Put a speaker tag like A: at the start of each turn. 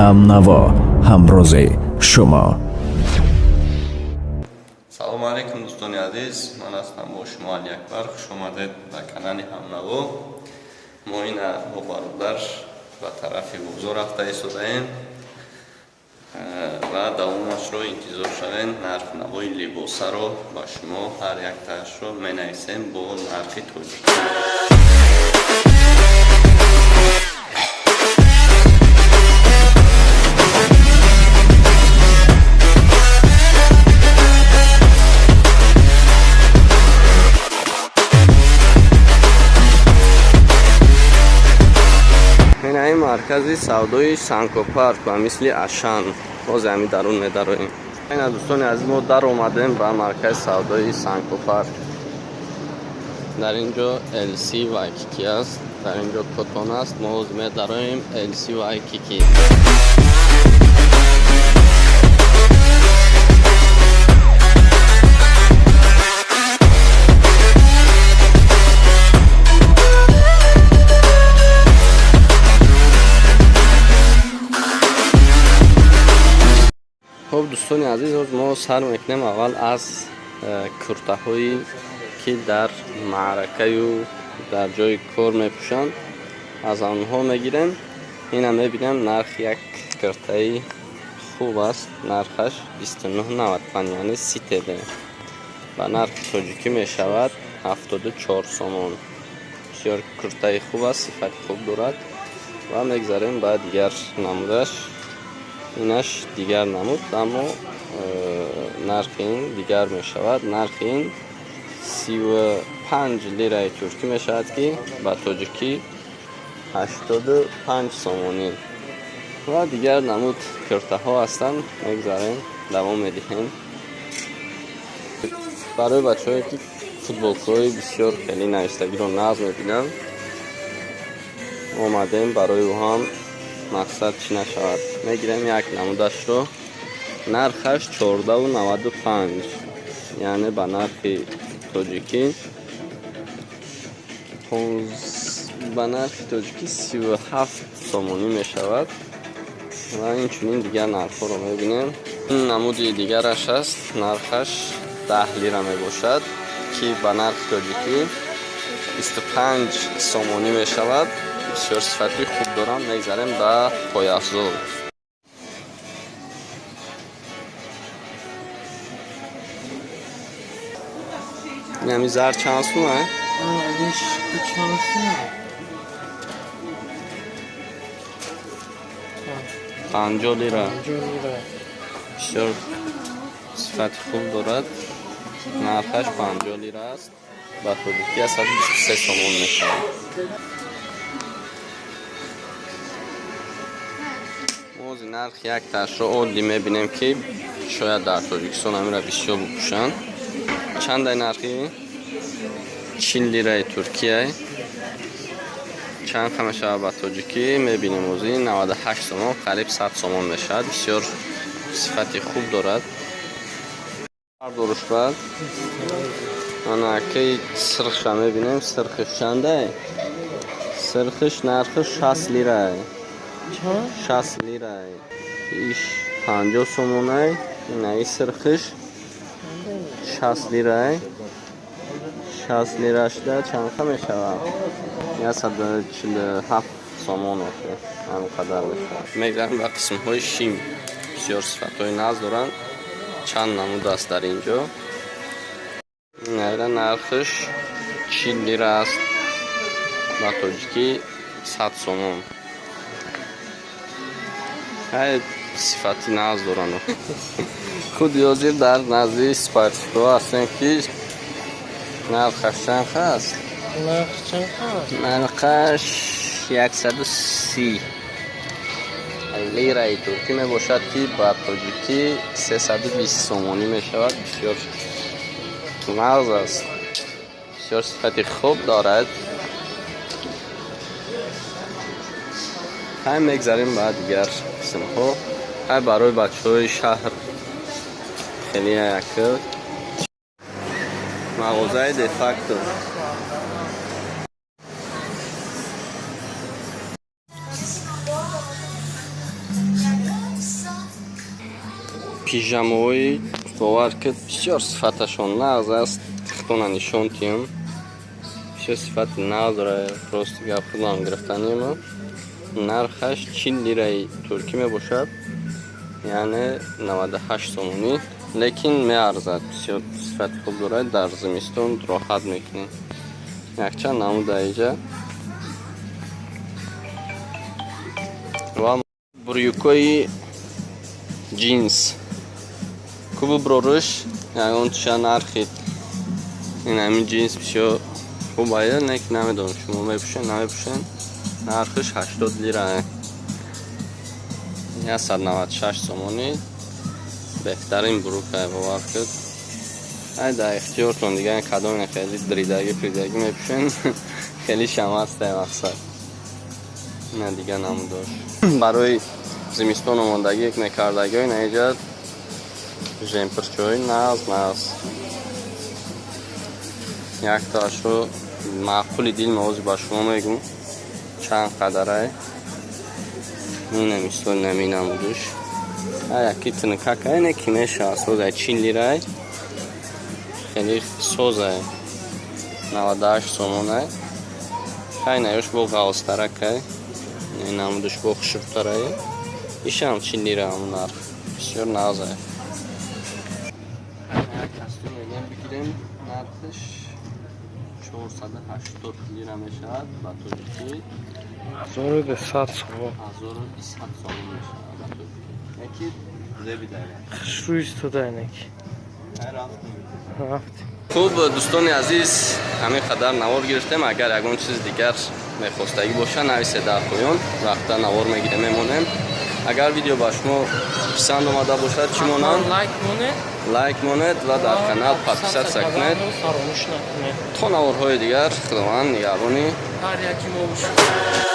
A: Ҳамнаво, ҳамрози шумо.
B: Салому алайкум, дӯстони азиз, ман ҳастам бо шумо Алиакбар. Хуш омадед ба канали Ҳамнаво. Мо ина бо бародар ба тарафи бозор рафта истодаем ва давомашро интизор шавед. Нархнавои либосаро ба шумо ҳар яктаашро менависем бо нархи тоҷикӣ. Инаи маркази савдои Санкопарк ба мисли Ашан. Бозе ҳами дарун медароем. Ина, дӯстони азиз, мо даромадем ба маркази савдои Санкопарк. Дар ин ҷо LC Вайкики аст, дар ин ҷо Котон аст. Мо ҳозир медароем LC Вайкики. Хуб, дӯстони азиз, ҳоз мо сар мекунем аввал аз куртаҳое, ки дар маъракаю дар ҷои кор мепӯшанд, аз онҳо мегирем. Ина мебинем, нархи як куртаи хуб аст, нархаш 29,95, яъне 30 ТЛ, ба нархи тоҷикӣ мешавад 74 сомон. Бисёр куртаи хуб аст, сифати хуб дорад. Ва мегзарем ба дигар намудаш. Инаш дигар намуд, аммо нархи ин дигар мешавад. Нархи ин 35 лираи туркӣ мешавад, ки ба тоҷикӣ 85 сомонӣ. Ва дигар намуд куртаҳо ҳастанд. Мегзарем, давом медиҳем. Барои бачаҳое, ки футболкаҳои бисёр хеле навистагиро нағз мебинанд, омадем. Барои ӯ ҳам мақсад чӣ нашавад, мегирем як намудашро. Нархаш 14,95, яъне ба нархи тоҷикӣ 37 сомонӣ мешавад. Ва инчунин дигар нархҳоро мебинем. Ин намуди дигараш аст, нархаш 10 лира мебошад, ки ба нархи тоҷикӣ 25 сомонӣ мешавад. Бисёр сифати хуб доранд. Мегзарем ба пойафзол. Инами зар чанд сум а?
C: Иш чанд сум?
B: 50 лира.
C: 50 лира.
B: Бисёр сифати хуб дорад. Нархаш 50 лира аст, ба тоҷикӣ 123 сомон мешавад. Мози нархи яктаашро оддӣ мебинем, ки шояд дар Тоҷикистон ҳамира бисёр бипӯшанд. Чандай нархи? 40 лираи Туркияй. Чанд қа мешавад ба тоҷикӣ, мебинем ози. 98 сомон, қариб 100 сомон мешавад. Бисёр сифати хуб дорад. Бардоруш бад анакаи сирхша мебинем. Сирхиш чандай? Сирхиш нархиш 60 лирай.
C: Чанд?
B: 60 лирай. Иш 50 сомонай. Инаи сирхиш 60 лирай. 60 лира шуда чанд қа мешавад? 147 сомон охир, ҳамин қадар мешавад. Мегзарем ба қисмҳои шим. Бисёр сифатҳои нағз доранд. Чанд намуд аст дар ин ҷо. Инайра нархиш 40 лира аст, ба тоҷикӣ 100 сомон. Ҳай, сифати нағз доранд. Худи ҳозир дар назди спортивкаҳо ҳастем, ки нархаш чанд аст?
C: Нарх чанд аст?
B: Нархаш 130 лираи туркӣ мебошад, ки ба тоҷикӣ 320 сомонӣ мешавад. Бисёр нағз аст, бисёр сифати хуб дорад. Ҳай, мегзарем ба дигар қисмҳо. Ҳай, барои бачаҳои шаҳр хеле як мағозаи Дефакто. Пижамаҳои, бовар ки, бисёр сифаташон нағз аст. Худона нишон тиём, бисёр сифати нағз дорад. Рости гап, худам гирифтанима. Нархаш 40 лираи туркӣ мебошад, яъне 98 сомонӣ, лекин меарзад, бисёр сифати хуб дорад, дар зимистон роҳат мекунӣ. Якчанд намуда иҷа ва брюкои ҷинс кубу броруш ягон чиша нархи ин ҳамин ҷинс бисёр хуб ая, не ки намедонам, шумо мепӯшен, намепӯшен. Нархиш 80 лира, 196 сомонӣ. Беҳтарин брюкай, бовар куд. Ай, дар ихтиёртон дига, кадоме хеле дридагӣ придагӣ мепӯшен, хеле шамастай. Мақсад, ина дига намудош барои зимистон омодагӣ мекардагиҳо. Ина иҷа жемперчаҳои нағз нағз. Яктаашро маъқули дил мавози ба шумо мегӯм, чанд қадарай. Ина мисол, нами намудуш яки тинкакай, не ки мешавад, созай, 40 лирай, хеле созай, 98 сомонай. Хай, наёш бо ғавзтаракай, намудуш бо хушрӯтарай. Ишам 40 лира, ҳамун нарх, бисёр нағзай. Як костюм мегӯем бигирем, нархаш 480 лира мешавад, ба тоҷикӣ
C: 1200 сомон.
B: 1200 сомон мешавад ба тоҷикӣ. Яки зеби дайра.
C: Хушрӯ истода инаки. Рафтем.
B: Хуб, дӯстони азиз, ҳамин қадар навор гирифтем. Агар ягон чизи дигар мехостагӣ боша, нависе дар поён, рафта навор мегирем, мемонем. Агар видео ба шумо писанд омада бошад, чӣ монанд?
C: Лайк монед.
B: Лайк монед ва дар канал подписаться кунед.
C: Фаромӯш накунед.
B: То наворҳои дигар, Худованд нигаҳбони
C: ҳар яки мо бошад.